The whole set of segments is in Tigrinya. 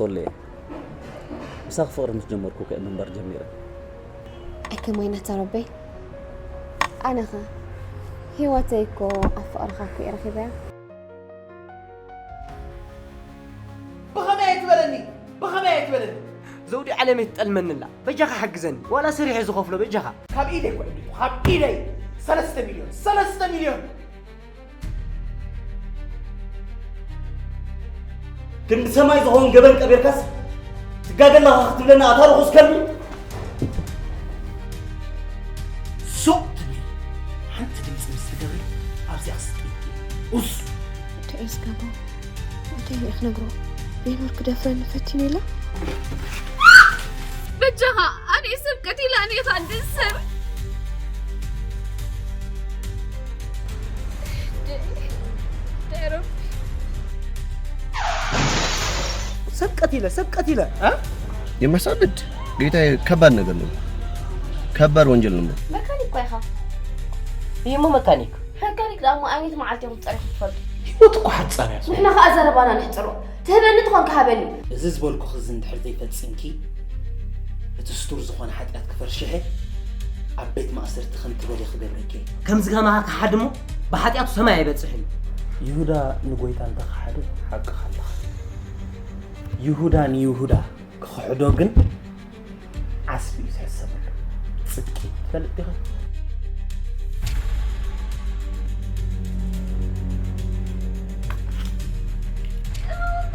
ወለየ፣ ምሳኺ ፍቕሪ ምስ ጀመርኩ ከእ ምንባር ጀሚረ። ኣይ ከማይ ናታ ረበይ። ኣነኸ ህይወተይ እኮ ኣብ ፍቕርኻ እኮ እየ ረኺበያ። ብኸመይ ኣይትበለኒ? ብኸመይ ኣይትበለኒ? ዘውዲ ዓለመይ ትጠልመኒ ኣላ። በጃኻ ሓግዘኒ። ዋላ ሰሪሐ ዝኸፍሎ በጃኻ። ካብ ኢደይ እኮ እዩ፣ ካብ ኢደይ። ሰለስተ ሚልዮን፣ ሰለስተ ሚልዮን። ግን ብሰማይ ዝኸውን ገበን ቀቢርካስ ትጋገ ኣለኻ ክትብለና ኣታ ርኹስ ከልቢ። ሱቕ ትብል ሓንቲ ድምፂ ምስ ትገብሪ ኣብዚኣ ስጢት። ኡስ። እንታይ እዩ ዝገብሮ? እንታይ እየ ክነግሮ? ቤኖር ክደፍረኒ ፈቲኑ ኢላ? በጃኻ ኣነ ሰብ ቀቲላ ኣነ ኢኻ እንድእሰር ሰብ ቀቲለ ሰብ ቀቲለ እ? የመሳድድ ጌታዬ፣ ከባድ ነገር ነው። ከባድ ወንጀል ነው። መካኒክ እኳ ኢኻ። እዩሞ መካኒክ። መካኒክ ደኣ እሞ ኣየነይቲ መዓልቲ ኢኹም ጸሪኹም ትፈልጡ? ህይወት እኮ ሓጻር እያ። ንሕና ኸኣ ዘረባና ንሕጽሮ። ትህበኒ ትኾን ክሃበኒ። እዚ ዝበልኩኺ እዚ እንድሕር ዘይፈጺምኪ፣ እቲ ስቱር ዝኾነ ሓጢኣት ክፈርሽሐ ኣብ ቤት ማእሰርቲ ከም ትበሊ ክገብረኪ እየ። ከምዚ ከማኻ ክሓድ እሞ ብሓጢኣቱ ሰማይ ኣይበጽሕን እዩ። ይሁዳ ንጎይታ እንተኸሓደ ሓቅኻ ኣለኻ። ይሁዳ ንይሁዳ ክኽሕዶ ግን ዓስቢ እዩ ዝሕሰበሉ። ጽድቂ ትፈልጥ ዲኻ?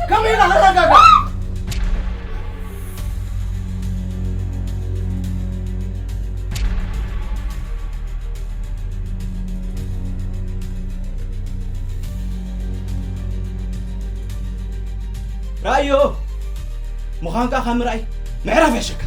ከመይ ኢላ ክረጋጋ? ራእዮ ምዃንካ ካብ ምርኣይ ምዕራፍ ያሸካ።